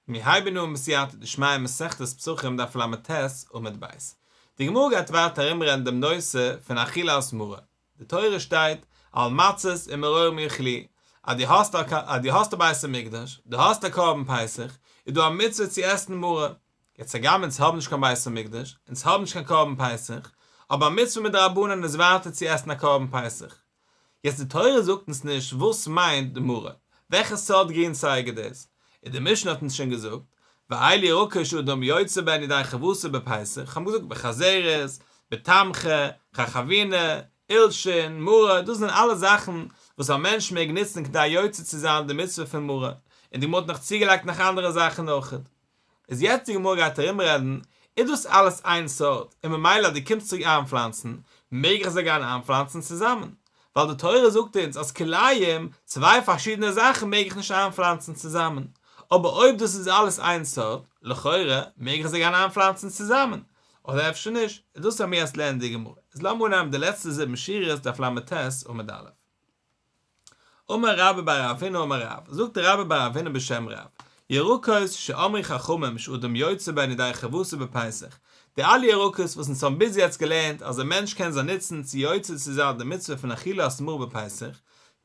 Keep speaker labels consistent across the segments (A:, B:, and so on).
A: מיר הייבן אן בסייעתא דשמיא מסכת פסחים דף ל"ט עמוד ב'. די גמרא גייט ווייטער ארומרעדן דעם נושא פון אכילת מרור. די תורה שטייט על מצות ומרורים יאכלוהו, אז דו האסט א אז דו האסט א בית המקדש, דו האסט א קרבן פסח, איז דא א מצוה צו עסן מרור. יעצט הגם אונז האבן נישט קיין בית המקדש, אונז האבן נישט קיין קרבן פסח, אבער א מצוה מדרבנן איז ווייטער צו עסן א קרבן פסח. יעצט די תורה זאגט אונז נישט וואס מיינט די מרור, וועלכע סארט גרינצייג איז דאס, און די משנה האט אונז שוין געזאגט, ואלו ירקות שאדם יוצא בהן ידי חובתו בפסח, האבן געזאגט בחזרת, בתמכה, חרחבינא, עולשין, מרור, דאס זענען אלע זאכן וואס א מענטש מעג נוצן כדי יוצא צו זיין די מצוה פון מרור, און די גמרא האט נאך צוגעלייגט נאך אנדערע זאכן אויכעט. איז יעצט די גמרא גייט ארום רעדן, איז דאס אלעס איין סארט, און ממילא אז דו קומסט צוריק איינפלאנצן, מעג איך זיי גיין איינפלאנצן צוזאמען, ווייל די תורה זאגט אונז אז כלאים, צוויי פארשידענע זאכן מעג איך נישט איינפלאנצן צוזאמען, אבער אויב דאס איז אלעס איין סארט, לכאורה מעג איך זיי גיין איינפלאנצן צוזאמען, אדער אפשר נישט, איז דאס וועלן מיר יעצט לערנען די גמרא, איז לאמיר אנהייבן די לעצטע זיבן שורות דף ל"ט עמוד א'. אמר רבה בר רב הונא אמר רב, זאגט רבה בר רב הונא בשם רב, ירקות שאמרו חכמים שאדם יוצא בהן ידי חובתו בפסח, די אלע ירקות וואס אונז האבן ביז יעצט געלערנט אז א מענטש קען זיי נוצן צו יוצא צו זיין די מצוה פון אכילת מרור בפסח,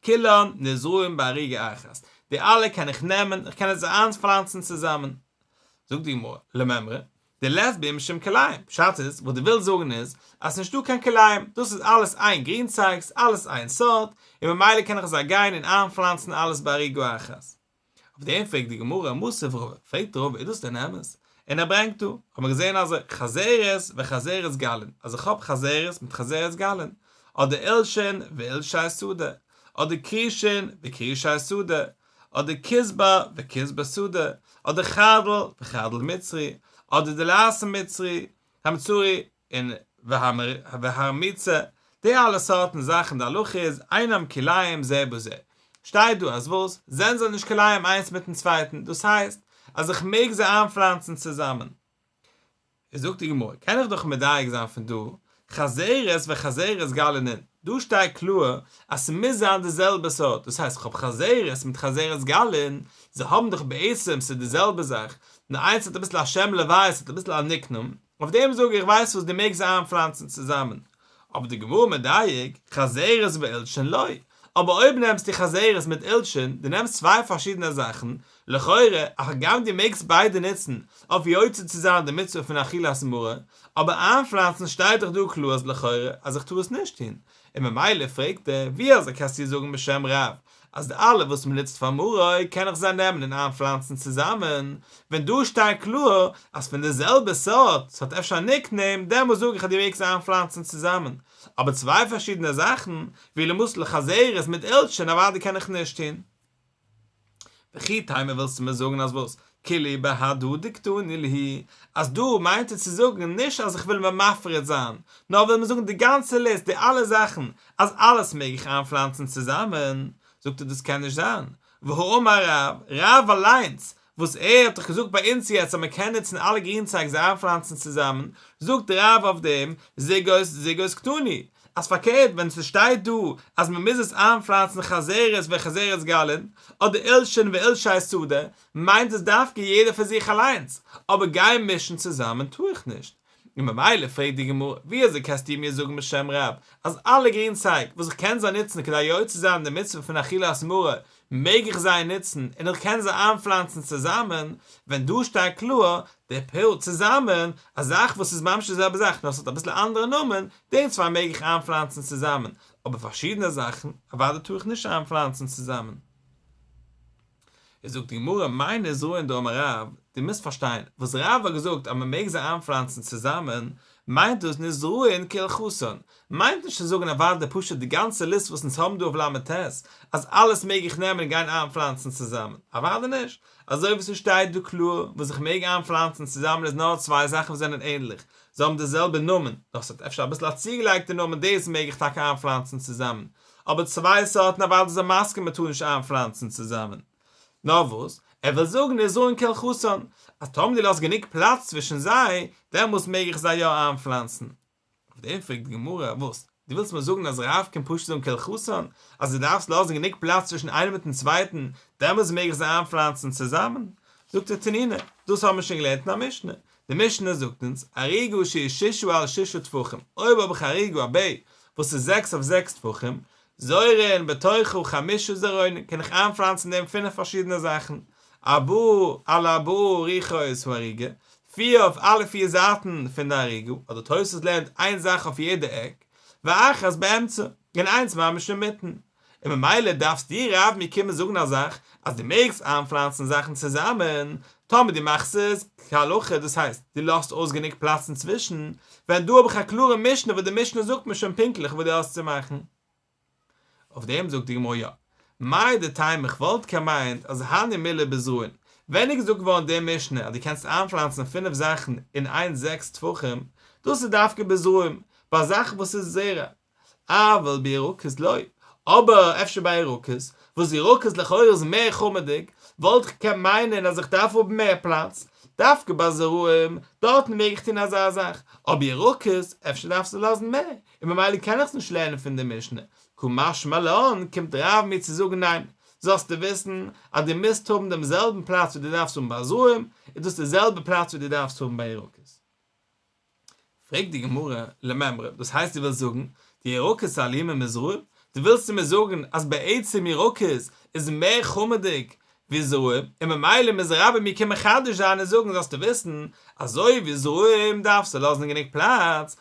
A: כולן נזרעין בערוגה אחת, די אלע קען איך נעמען, איך קען עס איינפלאנצן צוזאמען. זאגט די גמרא, למימרא, דלית בהו משום כלאים, פשט איז, וואס דו ווילסט זאגן איז, אז ס'נישט דא קיין כלאים, דאס איז אלעס איין גרינצייג, ס'איז אלעס איין סארט, און ממילא קען איך זיי גיין און איינפלאנצן אלעס בערוגה אחת. אויף דעם פרעגט די גמרא, מתיב רבא, פרעגט רבא, איז דאס דען אמת? און ער ברענגט דא, האט מען געזען אזוי, חזרת וחזרת גלין, אז איך האב חזרת מיט חזרת גלין, אדער עולשין ועולשי שדה, אדער כרישין וכרישי שדה, אדער כוסבר וכוסבר שדה, אדער חרדל וחרדל מצרי, אדער דלעת המצרי, המצרי, און והרמיצא, די אלע סארטן זאכן די הלכה איז אינם כלאים זה בזה, שטייט דא אז וואס? זענען זיי נישט כלאים איינס מיטן צווייטן, דאס הייסט אז איך מעג זיי איינפלאנצן צוזאמען. איז זאגט די גמרא, קען איך דאך מדייק זיין פון דא, חזרת וחזרת גלין נין, דא שטייט קלאר אז ס'מוז זיין די זעלבע סארט, דאס הייסט כ'האב חזרת מיט חזרת גלין, זיי האבן דאך בעצם ס'איז די זעלבע זאך, נאר איינס האט אביסל א שם לוואי, ס'האט אביסל א ניקנעים, אויף דעם זאג איך ווייסט וואס דו מעגסט זיי איינפלאנצן צוזאמען, אבער די גמרא מדייק, חזרת ועולשין לא, אבער אויב נעמסטו חזרת מיט עולשין, דו נעמסט צוויי פארשידענע זאכן, לכאורה, הגם דו מעגסט ביידע נוצן אויף יוצא צו זיין די מצוה פון אכילת מרור, אבער איינפלאנצן שטייט דאך דא קלאר אז לכאורה אז איך טאר עס נישט טון, און ממילא פרעגט ער, ווי אזוי קענסטו זאגן בשם רב אז די אלע וואס מען נוצט פאר מרור קען איך זיי נעמען און איינפלאנצן צוזאמען, ווען דא שטייט קלאר אז פון די זעלבע סארט, ס'האט אפשר א ניקנעים, דעמאלס זאג איך אז דו מעגסט איינפלאנצן צוזאמען, אבער צוויי פארשידענע זאכן, ווי למשל חזרת מיט עולשין אוודאי קען איך נישט טון. וכי תימא ווילסטו מיר זאגן אז וואס? כולהו בהדדי קתני להו, אז דא מיינט ער צו זאגן נישט אז איך וויל מיר מפריד זיין, נאר וויל מיר זאגן די גאנצע ליסט די אלע זאכן אז אלעס מעג איך איינפלאנצן צוזאמען, זאגט ער דאס קען נישט זיין, והאמר רב, רב אליינס וואס ער האט דאך געזאגט ביי אונז יעצט אז מען קען נוצן אלע גרינצייג זיי איינפלאנצן צוזאמען, זאגט רב אויף דעם, זוגות זוגות קתני, אז פארקערט ווען ס'שטייט דא אז מען מוז עס איינפלאנצן חזרת וחזרת גלין, אדער עולשין ועולשי שדה, מיינט עס דווקא יעדער פאר זיך אליינס, אבער גיין מישן צוזאמען טאר איך נישט. און ממילא פרעגט די גמרא, ווי אזוי קענסטו מיר זאגן בשם רב, אז אלע גרינצייג וואס איך קען זיי נוצן כדי יוצא זיין די מצוה פון אכילת מרור, מעג איך זיי נוצן און איך קען זיי איינפלאנצן צוזאמען, ווען דא שטייט קלאר די פירוש צוזאמען, א זאך וואס איז ממש די זעלבע זאך נאר עס האט אביסל א אנדערע נאמען, די צוויי מעג איך איינפלאנצן צוזאמען, אבער פארשידענע זאכן אוודאי טאר איך נישט איינפלאנצן צוזאמען. איז זאגט די גמרא, מאי נזרעין דאמר רב, דו מוזט פארשטיין, וואס רב האט געזאגט אז מען מעג זיי איינפלאנצן צוזאמען, מיינט דאס נזרעין כהלכתן, מיינט נישט צו זאגן אוודאי פשוט די גאנצע ליסט וואס אונז האבן דא אויף ל"ט, אז אלעס מעג איך נעמען און גיין איינפלאנצן צוזאמען, אוודאי נישט, אזוי ווי ס'שטייט דא קלאר, וואס איך מעג איינפלאנצן צוזאמען איז נאר צוויי זאכן וואס זענען ענליך, זיי האבן די זעלבע נאמען, נאר ס'האט אפשר אביסל א צוגעלייגטע נאמען דאס מעג איך טאקע איינפלאנצן צוזאמען, אבער צוויי סארטן אוודאי איז ער מסכים מ'טאר נישט איינפלאנצן צוזאמען. נאר וואס, ער וויל זאגן נזרעין כהלכתן, אז טאמער דו לאזט גענוג פלאץ צווישן זיי, דעמאלס מעג איך זיי יא איינפלאנצן. אויף דעם פרעגט די גמרא, וואס? דו ווילסט מיר זאגן אז רב קען פשוט זאגן כהלכתן, אז דו דארפסט לאזן גענוג פלאץ צווישן איינעם מיטן צווייטן, דעמאלס מעג איך זיי איינפלאנצן צוזאמען? זאגט ער תנינא, דאס האבן מיר שוין געלערנט אין א משנה, די משנה זאגט אונז, ערוגה שהיא ששה על ששה טפחים, אויב האב איך ערוגה א בייט וואס איז זעקס אויף זעקס טפחים, זורעין בתוכה חמשה זרעונים, קען איך איינפלאנצן אין דעם פינף פארשידענע זאכן, ארבעה על ארבעה רוחות הערוגה, פיר אויף אלע פיר זייטן פון די ערוגה, אדער תוס' לערנט איין זאך אויף יעדע עק, ואחת באמצע, און איינס ממש אינמיטן. און ממילא דארפסט דו רב מיר קומען זאגן א זאך אז דו מעגסט איינפלאנצן זאכן צוזאמען, טאמער דו מאכסט עס כהלכה דאס הייסט דו לאזט אויס גענוג פלאץ אינצווישן, ווען דא האב איך א קלארע משנה וואס די משנה זאגט מיר שוין פונקטליך וואס דו האסט צו מאכן. אויף דעם זאגט די גמרא יא. מהו דתימא איך וואלט געמיינט אז הני מילי בזרעין, ווען איז געזאגט געווארן די משנה אז דו קענסט איינפלאנצן פינף זאכן אין איין זעקס טפחים, דאס איז דווקא בזרעים, ביי א זאך וואס איז זרע, אבל בירקות לא, אבער אפשר ביי ירקות, וואס ירקות לכאורה איז מער חמור'דיג, וואלט איך געקענט מיינען אז איך דארף האבן מער פלאץ, דווקא ביי זרעים, דארטן מעג איך טון אזא זאך, אבער ירקות, אפשר דארפסטו לאזן מער, און ממילא קען איך עס נישט לערנען פון די משנה, קא משמע לן, קומט רב מיר צו זאגן ניין, זאלסטו וויסן אז דו מוזט האבן דעם זעלבן פלאץ ווי דו דארפסט האבן ביי זרעים, איז דאס די זעלבע פלאץ ווי דו דארפסט האבן ביי ירקות. פרעגט די גמרא, למימרא, דאס הייסט דו ווילסט זאגן, דירקות אלימא מזרעים? דו ווילסט צו מיר זאגן אז בעצם ירקות איז מער חמור'דיג ווי זרעים, און ממילא מוז רבה מיר קומען מחדש זיין און זאגן זאלסטו וויסן, אזוי ווי זרעים דארפסטו לאזן גענוג פלאץ,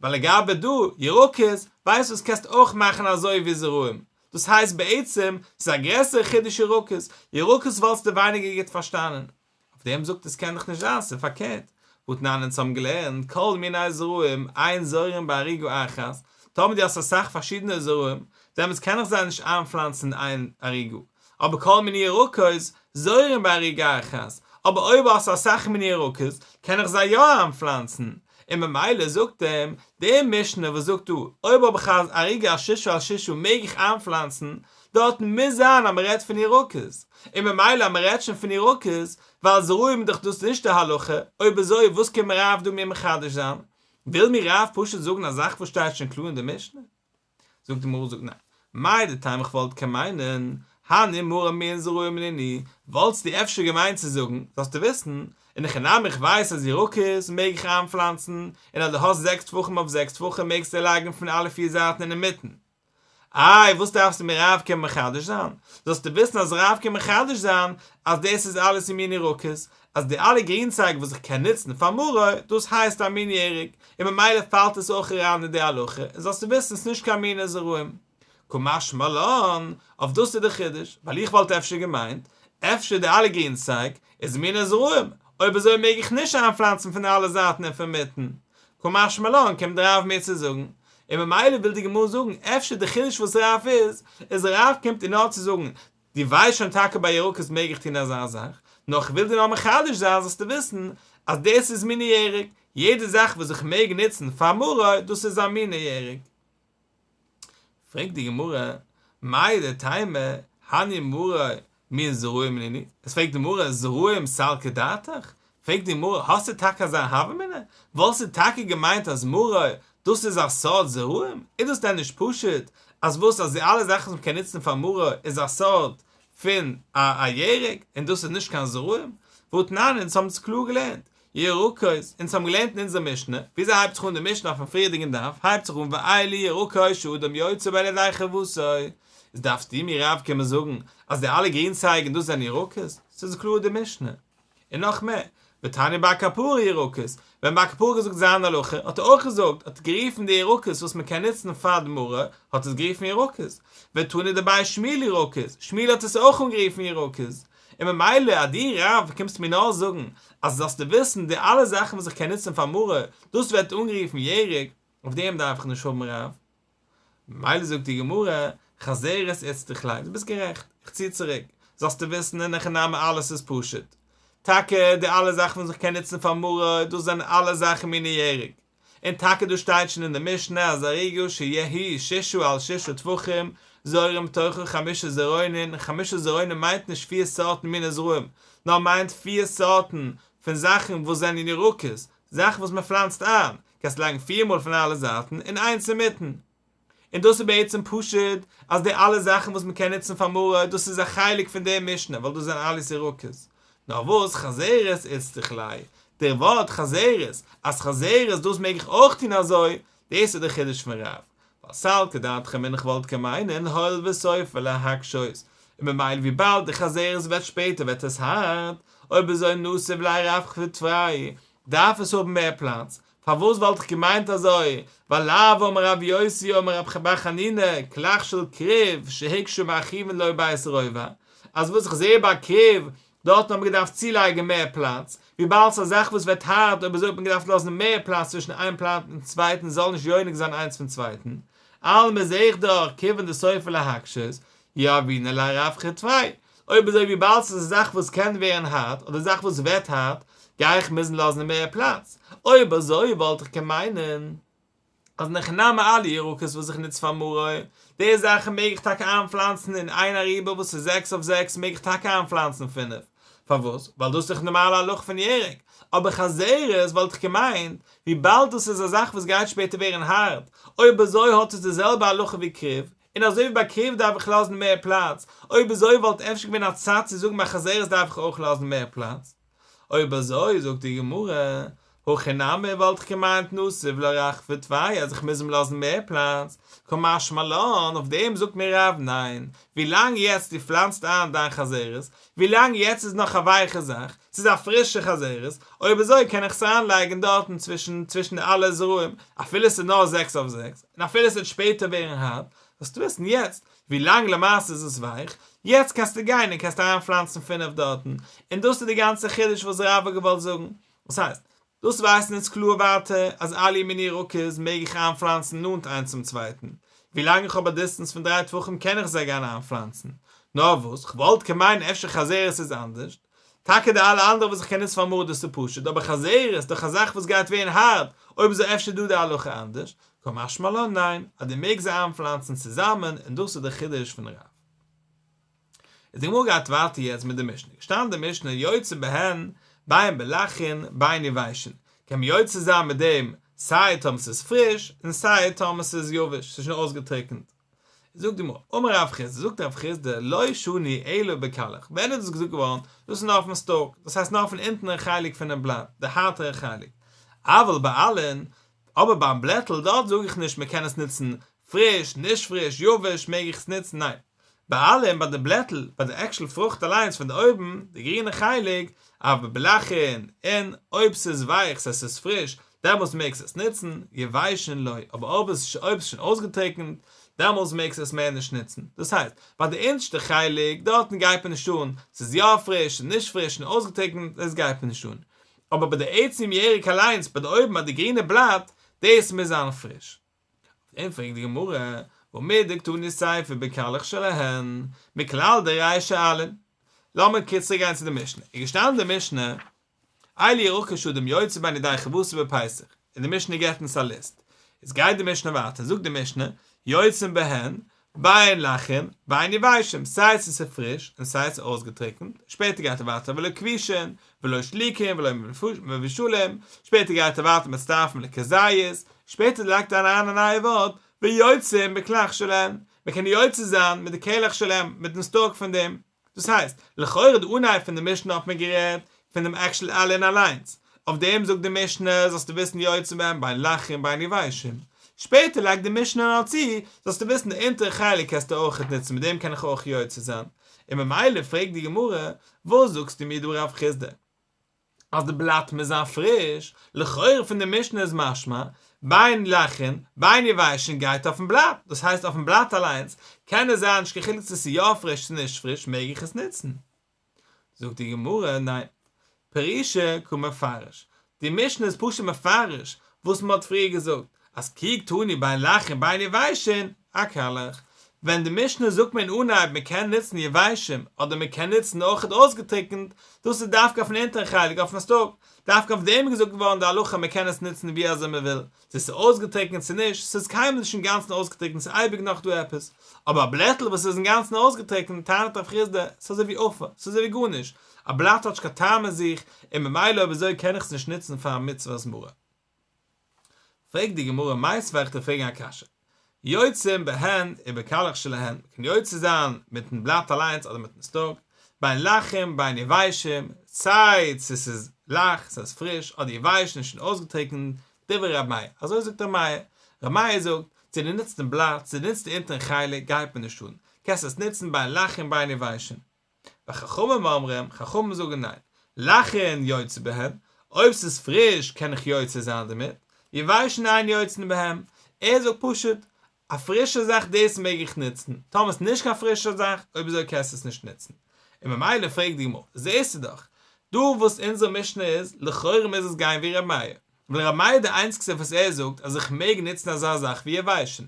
A: ווייל לגבי דא, ירקות, ווייסט וואס קענסט אויך מאכן אזוי ווי זרעים, דאס הייסט בעצם ס'איז א גרעסערע חידוש ירקות, ירקות וואלסטו ווייניגער גוט פארשטאנען. אויף דעם זאגט עס קען דאך נישט זיין, ס'איז פארקערט, והתנן אונז האבן געלערנט כל מיני זרעים אין זורעין בערוגה אחת, טאמער דו האסט אסאך פארשידענע זרעים, דעמאלטס קען איך זיי נישט איינפלאנצן אין איין ערוגה, אבער כל מיני ירקות זורעין בערוגה אחת, אבער אויב האסטו אסאך מיני ירקות, קען איך זיי יא איינפלאנצן, און ממילא זאגט אים, די משנה וואס זאגט דא, אויב האב איך א ערוגה ששה על ששה מעג איך איינפלאנצן, דארטן מוז זיין אז מען רעדט פון ירקות, און ממילא אז מען רעדט שוין פון ירקות, ווייל זרעים איז דאך דאס נישט די הלכה, אויב אזוי וואס קומט מיר רב דא מיר מחדש זיין? וויל מיר רב פשוט זאגן א זאך וואס שטייט שוין קלאר אין די משנה? זאגט די גמרא זאגט ניין, מהו דתימא איך וואלט קען מיינען, הני מרור מין זרעים נינהו, וואלטסטו אפשר געמיינט צו זאגן, זאלסטו וויסן, אין הכי נמי איך ווייס אז ירקות מעג איך איינפלאנצן, און אז דו האסט זעקס טפחים אויף זעקס טפחים מעגסטו לייגן פון אלע פיר זייטן און אינמיטן. איי וואס דארפסטו מיר רב קומען מחדש זיין? זאלסטו וויסן אז רב קומט מחדש זיין אז דאס איז אלעס אין מין ירקות, אז די אלע גרינצייג וואס איך קען נוצן פאר מרור, דאס הייסט א מין ירק, און ממילא פאלט עס אויך אריין אין די הלכה, און זאלסטו וויסן ס'נישט קיין מיני זרעים. קא משמע לן, אויף דאס איז די חידוש, ווייל איך וואלט אפשר געמיינט, אפשר די אלע גרינצייג איז מיני זרעים, אויב אזוי מעג איך נישט איינפלאנצן פון אלע זייטן און פון מיטן. קא משמע לן קומט רב מיר צו זאגן, און ממילא וויל די גמרא זאגן, אפשר די חידוש וואס רב איז, איז רב קומט דיר נאר צו זאגן, דו ווייסט שוין טאקע ביי ירקות מעג איך טון אזא זאך, נאר כ'וויל דיר נאר מחדש זיין זאלסטו וויסן אז דאס איז מיני ירק, יעדע זאך וואס איך מעג נוצן פאר מרור דאס איז א מיני ירק. פרעגט די גמרא, מהו דתימא הני מרור מין זרעים נינהו, עס פרעגט די גמרא זרעים סלקא דעתך? פרעגט די גמרא האסטו טאקע אזא הוה אמינא? וואלסטו טאקע געמיינט אז מרור דאס איז א סארט זרעים? איז דאס דען נישט פשוט אז וואס אז די אלע זאכן וואס מען קען נוצן פאר מרור איז א סארט פון א א ירק און דאס איז נישט קיין זרעים? והתנן אונז האבן עס קלאר געלערנט ירקות, אונז האבן געלערנט אין אונזער משנה, וויאזוי הייבט זיך אן די משנה אויפן פריערדיגן דף, הייבט זיך אן ואלו ירקות שאדם יוצא בהן ידי חובתו, איז דארפסטו מיר רב קומען זאגן אז די אלע גרינצייגן דאס זענען ירקות? ס'איז קלאר די משנה. און נאך מער, ותניא בר קפרא ירקות, ווען בר קפרא האט געזאגט זיין הלכה האט ער אויך געזאגט, האט ער גערופן די ירקות וואס מען קען נוצן פאר די מרור, האט עס גערופן ירקות, ותנא דבי שמואל ירקות, שמואל האט עס אויך אנגערופן ירקות, און ממילא אז דו רב קומסט מיר נאר זאגן אז זאלסטו וויסן די אלע זאכן וואס איך קען נוצן פאר מרור, דאס ווערט אנגערופן ירק, אויף דעם דארף איך נישט האבן רב. ממילא זאגט די גמרא, חזרת איצטריך ליה, דו ביסט גערעכט, איך צי צוריק, זאלסטו וויסן אין הכי נמי אלעס איז פשוט, טאקע די אלע זאכן וואס איך קען נוצן פאר מרור, דאס זענען אלע זאכן מיני ירק, און טאקע דא שטייט שוין אין די משנה אז ערוגה שהיא ששה על ששה טפחים זורעים בתוכה חמשה זרעונין, חמשה זרעונין מיינט נישט פיר סארטן מיני זרעים, נאר מיינט פיר סארטן פון זאכן וואס זענען ירקות, זאכן וואס מען פלאנצט איין, קענסט לייגן פיר מאל פון אלע זייטן און איינס אינמיטן. און דאס איז בעצם פשוט אז די אלע זאכן וואס מען קען נוצן פאר מרור דאס איז א חלק פון די משנה ווייל דאס זענען אלעס ירקות. נאר וואס חזרת איצטריך ליה, דער ווארט חזרת, אז חזרת דאס מעג איך אויך טון אזוי, דאס איז דער חידוש פון רב, ווייל סלקא דעתך אמינא כ'וואלט קען מיינען הואיל וסופה להקשות, און ממילא וויבאלד די חזרת ווערט שפעטער ווערט עס הארט, אויב אזוי נסיב ליה רווחא טפי, דארף עס האבן מער פלאץ, פארוואס וואלט איך געמיינט אזוי, ווייל לאו אמר רבי יוסי אמר רבי בר חנינא, קלח של כרוב שהוקשה מרחיבין לו בית רובע, אז וואס איך זעה ביי כרוב, דארטן האט מען געדארפט צולייגן מער פלאץ, וויבאלד ס'איז א זאך וואס ווערט הארט אויב אזוי האט מען געדארפט לאזן מער פלאץ צווישן איין פלאנט און צווייטן זאל נישט יונק זיין איינס פון צווייטן, אלמא זעה איך דאך כיוון דסופה להקשות, יהבינן ליה רווחא טפי, אויב אזוי וויבאלד ס'איז א זאך וואס קען ווערן הארט אדער א זאך וואס ווערט הארט, גיי איך מוזן לאזן מער פלאץ, אויב אזוי וואלט איך קען מיינען אז אין הכי נמי אלע ירקות וואס איך נוץ פאר מרור, די זאכן מעג איך טאקע איינפלאנצן אין איין ארובה וואס איז זעקס אויף זעקס מעג איך טאקע איינפלאנצן פינף, פארוואס? ווייל דאס איז דאך נארמאלע הלכה פון ירק, אבער חזרת וואלט איך געמיינט, וויבאלד דאס איז א זאך וואס גייט שפעטער ווערן הארט, אויב אזוי האט עס די זעלבע הלכה ווי כרוב, און אזוי ווי ביי כרוב דארף איך לאזן מער פלאץ, אויב אזוי וואלט אפשר געווען א צד צו זאגן ביי חזרת דארף איך אויך לאזן מער פלאץ. אויב אזוי זאגט די גמרא, הכא נמי וואלט איך געמיינט נסיב לה רווחא טפי אז איך מוז אים לאזן מער פלאץ, קא משמע לן, אויף דעם זאגט מיר רב ניין, ווילאנג יעצט דו פלאנצט איין דיין חזרת, ווילאנג יעצט איז נאך א ווייכע זאך, ס'איז א פרישע חזרת, אויב אזוי קען איך עס אריינלייגן דארטן צווישן צווישן די אלע זרעים, אפילו ס'איז נאר זעקס אויף זעקס, און אפילו ס'וועט שפעטער ווערן הארט, זאלסטו וויסן יעצט, ווילאנג למעשה איז עס ווייך, יעצט קענסטו גיין און קענסט אריינפלאנצן פינף דארטן, און דאס איז די גאנצע חידוש וואס רב האט געוואלט זאגן, דאס הייסט, דאס ווייסן אונז קלאר ווייטער אז אלע מיני ירקות מעג איך איינפלאנצן נאנט איינס צום צווייטן, ווילאנג איך האב א דיסטענס פון דריי טפחים קען איך זיי גיין איינפלאנצן, נאר וואס, כ'וואלט געמיינט אפשר חזרת איז אנדערשט, טאקע די אלע אנדערע וואס איך קען נוצן פאר מרור דאס איז פשוט, אבער חזרת איז דאך א זאך וואס גייט ווערן הארט, אויב אזוי אפשר דא די הלכה אנדערש, קא משמע לן ניין, אז דו מעגסט זיי איינפלאנצן צוזאמען און דאס איז די חידוש פון רב. איז די גמרא גייט ווייטער יעצט מיט די משנה, געשטאנען די משנה יוצא בהן בין בלחין בין יבשין, קען מען יוצא זיין מיט דעם סיי טאמער ס'איז פריש און סיי טאמער ס'איז יבש, ס'איז שוין אויסגעטריקענט. זאגט די גמרא, אמר רב חסדא, זאגט רב חסדא, לא שנו אלא בקלח, ווען איז דאס געזאגט געווארן? דאס איז נאר אויפן סטאק, דאס הייסט נאר אויפן אונטענער חלק פונעם בלאט, די הארטערע חלק, אבל בעלין, אבער ביים בלעטל דארט זאג איך נישט מען קען עס נוצן פריש, נישט פריש, יבש, מעג איך עס נוצן, ניין, בעלין ביי די בלעטל, ביי די עקשל פרוכט אליינס פון די אויבן, די גרינע חלק, אבל בלחין, אין, אויב ס'איז ווייך, ס'הייסט ס'איז פריש, דעמאלס מעגסטו עס נוצן, יבשין לא, אבער אויב עס אויב ס'איז שוין אויסגעטריקנט, דעמאלס מעגסטו עס מער נישט נוצן. דאס הייסט, ביי די אונטשטע חלק, דארטן גייט מען נישט אן, ס'איז יא פריש, ס'איז נישט פריש און אויסגעטריקנט, דאס גייט מען נישט אן. אבער ביי די עצם ירק אליינס, ביי די אויבן ביי די גרינע בלאט, דאס מוז זיין פריש. אויף דעם פרעגט די גמרא, והא מדקתני סיפא בקלח שלהן, מכלל דרישא עלין. לאמיר קורץ צוריק גיין צו די משנה. איז געשטאנען אין די משנה, אלו ירקות שאדם יוצא בהן ידי חובתו בפסח, און די משנה געבט אונז א ליסט. איז גייט די משנה ווייטער, זאגט די משנה, יוצאין בהן, בין לחין, בין יבשים, סיי עס איז פריש און סיי עס איז אויסגעטריקנט, שפעטער גייט ער ווייטער ולא כבושין, ולא שלוקין ולא מבושלים, שפעטער גייט ער ווייטער מצטרפין לכזית, שפעטער לייגט ער אריין א נייע ווארט, ויוצאים בקלח שלהן, מען קען יוצא זיין מיט די קלח שלהן, מיט דעם סטאק פון דעם. דאס הייסט, לכאורה די אנהייב פון די משנה האט מען גערעדט פון דעם עקשל עלין אליינס, אויף דעם זאגט די משנה זאלסטו וויסן יוצאין בהם בין לחין בין יבשים, שפעטער לייגט די משנה נאר צו זאלסטו וויסן די אונטערע חלק קענסטו אויכעט נוצן מיט דעם קען איך אויך יוצא זיין, און ממילא פרעגט די גמרא וואס זאגסטו מיר דא רב חסדא אז די בלאט מוז זיין פריש, לכאורה פון די משנה איז משמע, בין לחין בין יבשין גייט אויפן בלאט, דאס הייסט אויפן בלאט אליינס קען עס זיין נישט קיין חילוק צו ס'איז יא פריש צו נישט פריש מעג איך עס נוצן. זאגט די גמרא, ניין, פרושי קא מפרש, די משנה איז פשוט מפרש וואס מען האט פריער געזאגט, אז כי קתני בין לחין בין יבשין, אקלח, ווען די משנה זאגט מיר אין אנהייב מען קען נוצן יבשים אדער מען קען נוצן אויכעט אויסגעטריקנט, דאס איז דווקא אויפן אונטערן חלק אויפן סטאק, דווקא אויף דעם איז געזאגט געווארן די הלכה מען קען עס נוצן ווי אזוי מען וויל, צו ס'איז אויסגעטריקנט צו נישט, ס'איז קיינמאל נישט אינגאנצן אויסגעטריקנט ס'איז אייביג נאך דא עפעס, אבער א בלעטל וואס איז אינגאנצן אויסגעטריקנט טענה'ט רב חסדא, ס'איז אזוי ווי עפר, ס'איז אזוי ווי גארנישט, א בלאט האט נישט קיין טעם אין זיך, און ממילא אויב אזוי קען איך עס נישט נוצן פאר א מצוות מרור. פרעגט די גמרא מיתיבי וועל איך דיר פרעגן א קשיא, יוצאים בהן ובקלח שלהן, מ'קען יוצא זיין מיטן בלאט אליינס אדער מיטן סטאק, בין לחים בין יבשים, סיי צו ס'איז לח, ס'איז פריש, אדער יבשין שוין אויסגעטריקנט, דברי ר' מאיר, אזוי זאגט ר' מאיר, ר' מאיר זאגט, צו דו נוצט דעם בלאט, צו דו נוצט די אונטערן חלק, גייט מיר נישט אן, קענסט עס נוצן בין לחין בין יבשין. וחכמים אומרים, חכמים זאגן ניין, לחין יוצא בהן, אויב ס'איז פריש קען איך יוצא זיין דערמיט, יבשין אין יוצאין בהם, ער זאגט פשוט, א פרישע זאך דאס מעג איך נוצן, טאמער ס'איז נישט קיין פרישע זאך, אויב אזוי קענסטו עס נישט נוצן. און ממילא פרעגט די גמרא, זעסטו דאך דא וואס אונזער משנה איז, לכאורה מוז עס גיין ווי ר' מאיר, ווייל ר' מאיר איז דער איינציגסטער וואס ער זאגט אז איך מעג נוצן אזא זאך ווי יבשין,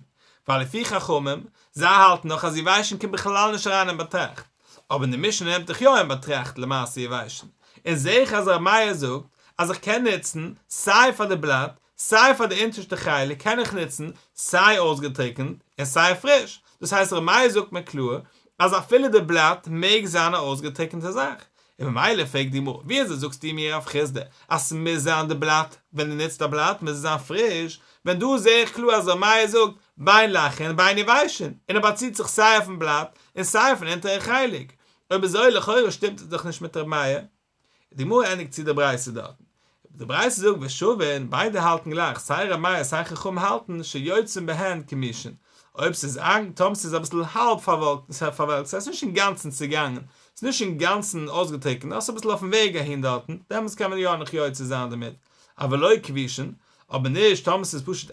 A: ווייל לפי חכמים, זיי האלטן נאך אז יבשין קומט בכלל נישט אריין אין באטראכט, אבער אין די משנה נעמט דאך יא אין באטראכט למעשה יבשין, און זעה איך אז ר' מאיר זאגט אז איך קען נוצן סיי פאר די בלאט סיי פאר די אונטערשטע חלק קען איך נוצן סיי אויסגעטריקענט און סיי פריש, דאס הייסט ר' מאיר זאגט מיר קלאר אז אפילו די בלאט מעג זיין א אויסגעטריקענטע זאך, און ממילא פרעגט די גמרא ווי אזוי זאגסטו מיר רב חסדא אז ס'מוז זיין די בלאט ווען דו נוצט א בלאט מוז עס זיין פריש, ווען דא זעה איך קלאר אז ר' מאיר זאגט בין לחין בין יבשין און ער באציט זיך סיי אויפן בלאט און סיי אויפן אונטערן חלק, אויב אזוי לכאורה שטימט עס דאך נישט מיט ר' מאיר. די גמרא ענדיגט צו די ברייתא דארטן. די ברייתא זאגט ושווין, ביידע האלטן גלייך, סיי ר' מאיר סיי חכמים האלטן שיוצאין בהן כמושין, אויב ס'איז איין, טאמער ס'איז אביסל האלב פארוועלקט, ס'איז נישט אינגאנצן צעגאנגען, ס'איז נישט אינגאנצן אויסגעטריקנט, נאר ס'איז אביסל אויפן וועג אהין דארטן, דעמאלטס קען מען יא נאך יוצא זיין דערמיט, אבל לא כבושין, אבער נישט טאמער ס'איז פשוט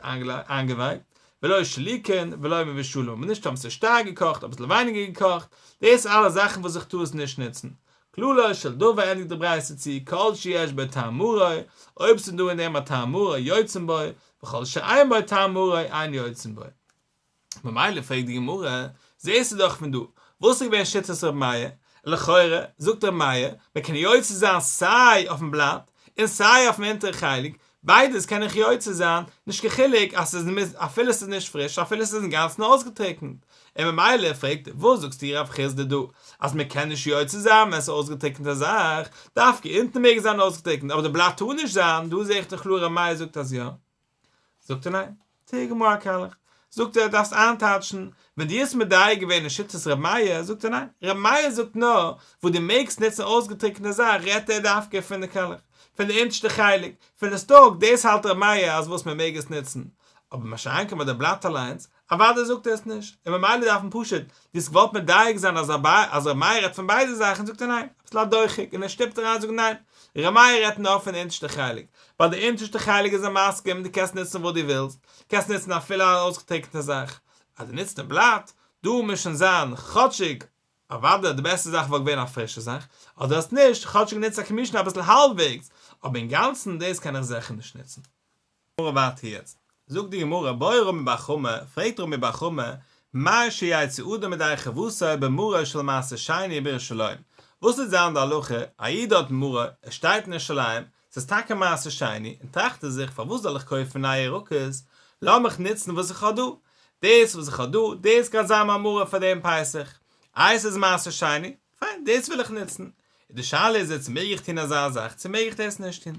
A: איינגעווייקט, ולא שלוקין ולא מבושלין, אבער נישט טאמער ס'איז שטארק געקאכט, אביסל ווייניגער געקאכט, דאס אלע זאכן וואס איך טאר עס נישט נוצן. כללו של דבר ענדיגט די ברייתא צו כל שיש בו טעם מרור, אויב ס'איז דא אין דעם א טעם מרור יוצאין בו, וכל שאין בו טעם מרור אין יוצאין בו. ממילא פרעגט די גמרא, זעסטו דאך פון דא, וואס איז געווען שיטת ר' מאיר? לכאורה, זאגט ר' מאיר, מען קען יוצא זיין סיי אויפן בלאט, און סיי אויפן אונטערן חלק, ביידעס קען איך יוצא זיין, נישט קיין חילוק אז ס'איז אפילו ס'איז נישט פריש אפילו ס'איז אינגאנצן אויסגעטריקנט, און ממילא פרעגט ער וואס זאגסטו רב חסדא דא אז מ'קען נישט יוצא זיין ווען ס'איז אויסגעטריקנטע זאך, דווקא אונטן מעג זיין אויסגעטריקנט אבער די בלאט טאר נישט זיין, דא זעה איך דאך קלאר ר' מאיר זאגט אז יא. זאגט ער ניין, תרגמא אכלך, זאגט ער דארפסט איינטייטשן, ווען דו האסט מדייק געווען אין שיטת ר' מאיר, זאגט ער ניין, ר' מאיר זאגט נאר וואס דו מעגסט נוצן אויסגעטריקנטע זאך רעדט ער דווקא פון די קלח, פון די אונטערשטע חלק, פון די סטאלק, דאס האלט ר' מאיר אז וואס מען מעג עס נוצן, אבער מה שאין כן ביי די בלאט אליינס, אוודאי זאגט ער עס נישט, און ממילא דארף מען פשוט, דו האסט געוואלט מדייק זיין אז אז ר' מאיר רעדט פון ביידע זאכן, זאגט ער ניין, אביסל א דוחק, און ער שטופט אריין זאגן ניין, ר' מאיר רעדט נאר פון די אונטערשטע חלק, ביי די אונטערשטע חלק איז ער מסכים, דו קענסט נוצן וואס דו ווילסט, קענסט נוצן אפילו א אויסגעטריקענטע זאך, אז דו נוצט די בלאט, דא מוז שוין זיין כאטשיג, אוודאי די בעסטע זאך וואלט געווען א פרישע זאך, אדער האסט נישט, כאטשיג נוץ א כמושין אביסל האלבוועגס, אבער אינגאנצן דאס קען איך זיכער נישט נוצן. גמרא ווייטער יעצט, זאגט די גמרא, בעי רמי בר חמא, פרעגט רמי בר חמא, מהו שיצא אדם ידי חובתו במרור של מעשר שני בירושלים, וואס וועט זיין די הלכה, א איד האט מרור, ער שטייט אין ירושלים, ס'איז טאקע מעשר שני, און טראכט ער זיך פארוואס זאל איך קויפן נייע ירקות, לאמיך נוצן וואס איך האב דא, דאס וואס איך האב דא, דאס גייט זיין מיין מרור פאר דעם פסח, איי ס'איז מעשר שני, פיין, דאס וויל איך נוצן. און די שאלה איז יעצט מעג איך טון אזא זאך צו מעג איך דאס נישט טון?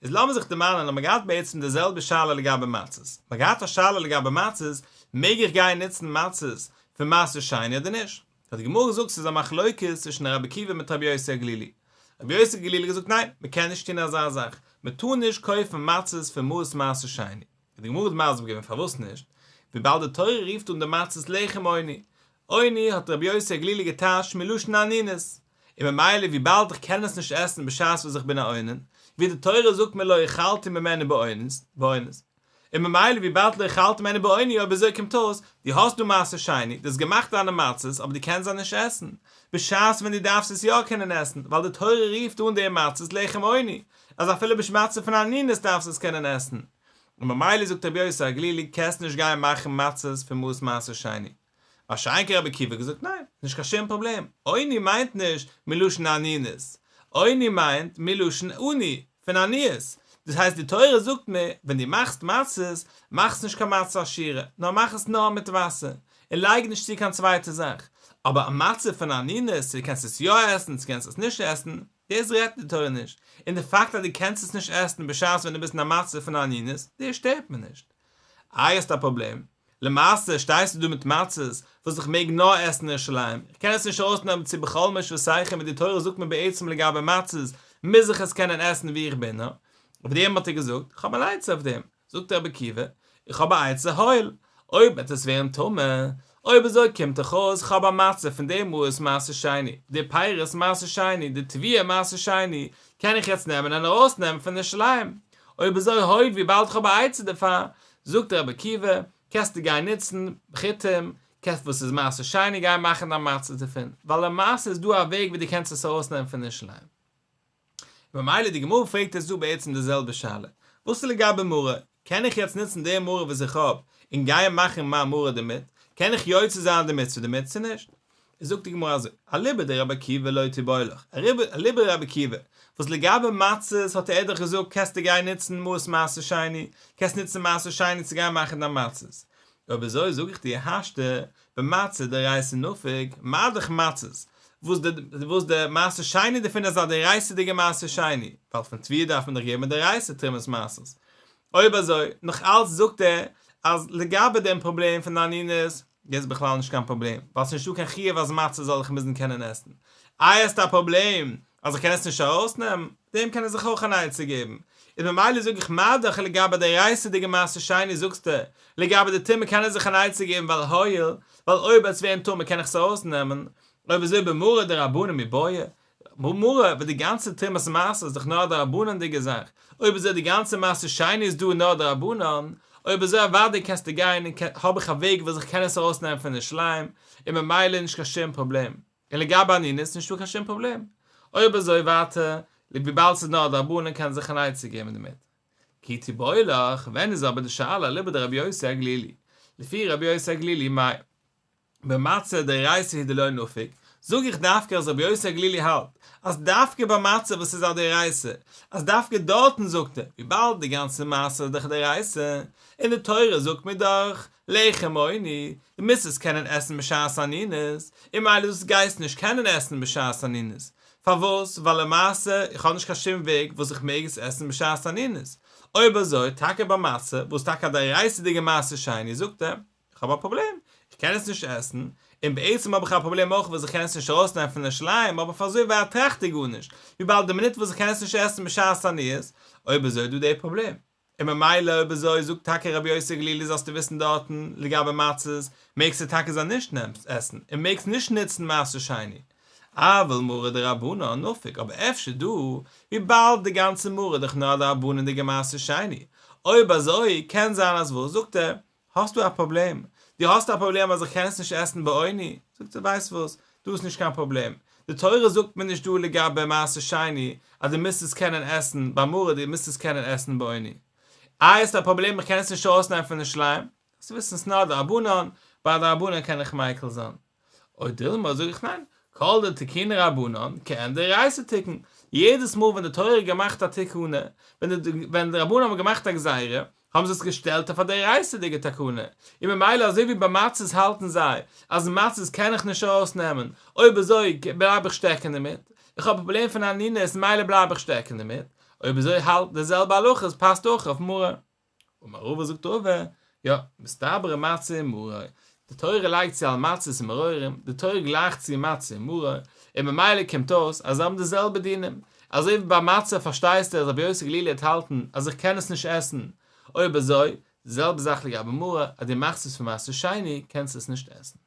A: איז לאמיר זיך דערמאנען האט מען געהאט בעצם די זעלבע שאלה לגבי מצות, מען האט געהאט א שאלה לגבי מצות, מעג איך גיין נוצן מצות פון מעשר שני אדער נישט? האט די גמרא געזאגט ס'איז א מחלוקת צווישן רבי עקיבא מיט רבי יוסי הגלילי, רבי יוסי הגלילי האט געזאגט ניין, מען קען נישט טון אזא זאך, מען טאר נישט קויפן מצות פון מעות מעשר שני, און די גמרא האט מסביר געווען פארוואס נישט, וויבאלד די תורה רופט אן די מצות לחם עוני, עוני האט רבי יוסי הגלילי געטייטשט מלשון אנינות, און ממילא וויבאלד איך קען עס נישט עסן בשעת וואס איך בין א אונן, ווי די תורה זאגט מיר לא אכלתי ממנו באונות, און ממילא וויבאלד לא אכלתי ממנו באוני אויב אזוי קומט אויס, דו האסט דא מעשר שני, דו האסט געמאכט דיינע מצות אבער דו קענסט זיי נישט עסן, בשעת ווען דו דארפסט עס יא קענען עסן, ווייל די תורה רופט אן די מצות לחם עוני, אז אפילו במצב פון אנינות דארפסטו עס קענען עסן. און ממילא זאגט רבי יוסי הגלילי קענסט נישט גיין מאכן מצות פון מעות מעשר שני. מה שאין כן רבי עקיבא האט געזאגט ניין, נישט קיין שום פראבלעם, עוני מיינט נישט מלשון אנינות, עוני מיינט מלשון עני, פון עניות, דאס הייסט די תורה זאגט מיר ווען דו מאכסט מצות, מאכסט נישט קיין מצה עשירה, נאר מאך עס נאר מיט וואסער, און לייג נישט צו קיין צווייטע זאך, אבער א מצה פון אנינות, צו דו קענסט עס יא עסן צו קענסט עס נישט עסן, דאס רעדט די תורה נישט, און די פאקט אז דו קענסט עס נישט עסן בשעת ווען דו ביסט אין א מצב פון אנינות, דאס שטערט מיר נישט. איי האסט א פראבלעם? למעשה שטייסטו דא מיט מצות וואס איך מעג נאר עסן אין ירושלים, איך קען עס נישט ארויסנעמען צו בכל מושבותיכם ווי די תורה זאגט מיר בעצם לגבי מצות מוז איך עס קענען עסן ווי איך בין נאר, אויף דעם האט ער געזאגט, איך האב אן עצה אויף דעם, זאגט רבי עקיבא, איך האב א עצה הואיל, אויב וועט עס ווערן טמא, אויב אזוי קומט דאך אויס איך האב א מצה פון די מעות מעשר שני, די פירות מעשר שני, די תבואה מעשר שני, קען איך יעצט נעמען און ארויסנעמען פון ירושלים, אויב אזוי הואיל וויבאלד איך האב א עצה דערפאר, זאגט רבי עקיבא, קענסטו גיין נוצן חיטים, קענסט וואס איז מעשר שני גיין מאכן דיין מצה דערפון, ווייל למעשה איז דא א וועג ווי דו קענסט עס ארויסנעמען פון ירושלים. ממילא די גמרא פרעגט יעצט דא בעצם די זעלבע שאלה, וואס איז לגבי מרור, קען איך יעצט נוצן די מרור וואס איך האב און גיין מאכן מיין מרור דערמיט, קען איך יוצא זיין די מצוה דערמיט צו נישט? זאגט די גמרא אזוי, אליבא דרבי עקיבא לא תיבעי לך, אליבא דרבי עקיבא, וואס לגבי מצות האט ער דאך געזאגט קענסטו גיין נוצן מעות מעשר שני, קענסט נוצן מעשר שני צו גיין מאכן דיין מצות, אויב אזוי זאג איך דיר השתא במצה דאורייתא נפיק, מה דאך מצות, וואס די וואס די מעשר שני דערפון איז א דאורייתא'דיגע מעשר שני, ווייל פון תבואה דארף מען דאך געבן דאורייתא תרומת מעשרות. אויב אזוי, נאך אלץ זאגט ער אז לגבי דעם פראבלעם פון די אנינות, איז בכלל נישט קיין פראבלעם, ווייל ס'נישטא קיין חיוב אז מצה זאל איך מוזן קענען עסן. איי האסטו א פראבלעם אז איך קען עס נישט ארויסנעמען? דעם קען ער זיך אויך אן עצה געבן. איז ממילא זאג איך מה דאך לגבי דאורייתא'דיגע מעשר שני זאגסטו, לגבי די טומאה קען ער זיך אן עצה געבן ווייל הואיל, ווייל אויב עס ווערן טמא קען איך עס ארויסנעמען, אויב אזוי במרור דרבנן מיבעיא, מרור וואס די גאנצע תרומת מעשר איז דאך נאר א דרבנן'דיגע זאך, אויב אזוי די גאנצע מעשר שני איז דא נאר דרבנן, אויב אזוי אוודאי קענסטו גיין און האב איך א וועג וואס איך קען עס ארויסנעמען פון ירושלים, און ממילא נישט קיין שום פראבלעם. און לגבי אנינות איז נישטא קיין שום פראבלעם. אויב אזוי ווייטער, וויבאלד ס'איז נאר א דרבנן קען זיך אן עצה געבן דערמיט. כי תיבעי לך, ווען איז אבער די שאלה אליבא דרבי יוסי הגלילי? לפי רבי יוסי הגלילי מאי? במצה דאורייתא הוא דלא נפיק, זאג איך דווקא אז רבי יוסי הגלילי האלט אז דווקא ביי מצה וואס איז א דאורייתא, אז דווקא דארטן זאגט ער, וויבאלד די גאנצע מעשר איז דאך דאורייתא, און די תורה זאגט מיר דאך לחם עוני, דו מוזט עס קענען עסן בשעת אנינות, און ממילא דאס גייסט נישט קענען עסן בשעת אנינות, פארוואס? ווייל למעשה איך האב נישט קיין שום וועג וואס איך מעג עס עסן בשעת אנינות, אויב אזוי טאקע ביי מצה וואס טאקע א דאורייתא'דיגע מעשר שני זאגט ער, איך האב א פראבלעם, איך קען עס נישט עסן, און בעצם האב איך א פראבלעם אויך וואס איך קען עס נישט ארויסנעמען פון ירושלים, אבער פאר אזוי ווייט טראכט איך גארנישט, וויבאלד די מינוט וואס איך קען עס נישט עסן בשעת אנינות, אויב אזוי איז דא די פראבלעם. און ממילא אויב אזוי זאגט טאקע רבי יוסי הגלילי זאלסטו וויסן דארטן לגבי מצות, מעגסטו טאקע זיי נישט עסן, און מעגסט נישט נוצן מעשר שני. אבל מרור דרבנן נפיק, אבער אפשר דא, וויבאלד די גאנצע מרור איז דאך נאר א דרבנן'דיגע מעשר שני, אויב אזוי קען זיין אז וואס זאגט ער, האסטו א פראבלעם? דו האסט א פראבלעם אז איך קען עס נישט עסן בעוני? זאגט ער ווייסט וואס, דא איז נישט קיין פראבלעם, די תורה זאגט מיר נישט דא לגבי מעשר שני אז דו מוזט עס קענען עסן ביי מרור דו מוזט עס קענען עסן בעוני. איי האסט א פראבלעם איך קען עס נישט ארויסנעמען פון ירושלים? זאלסט וויסן ס'נאר דרבנן, ביי דרבנן קען איך מיקל זיין. או דילמא זאג איך ניין, כל דתקינו רבנן, כעין דאורייתא תקון, יעדעס מאל ווען די תורה האט געמאכט א תקנה, ווען די ווען די רבנן האבן געמאכט א גזירה, האבן זיי עס געשטעלט אויף א דאורייתא'דיגע תקנה, און ממילא אזוי ווי ביי מצות האלטן זיי אז מצות קען איך נישט ארויסנעמען, אויב אזוי בלייב איך שטעקן דערמיט, איך האב א פראבלעם פון אנינות ממילא בלייב איך שטעקן דערמיט, אויב אזוי האלט די זעלבע הלכות פאסט אויך אויף מרור. אמר רבא זאגט רבא, יא, מסתברא מצה ומרור, די תורה לייגט צו על מצות ומרורים, די תורה גלייכט צו מצה און מרור, און ממילא קומט אויס אז זיי האבן די זעלבע דינים, אזוי ווי ביי מצה פארשטייסטו אז רבי יוסי גלילי וועט האלטן אז איך קען עס נישט עסן, אויב אזוי, די זעלבע זאך לגבי מרור, אז דו מאכסט עס פון מעשר שני קענסטו עס נישט עסן.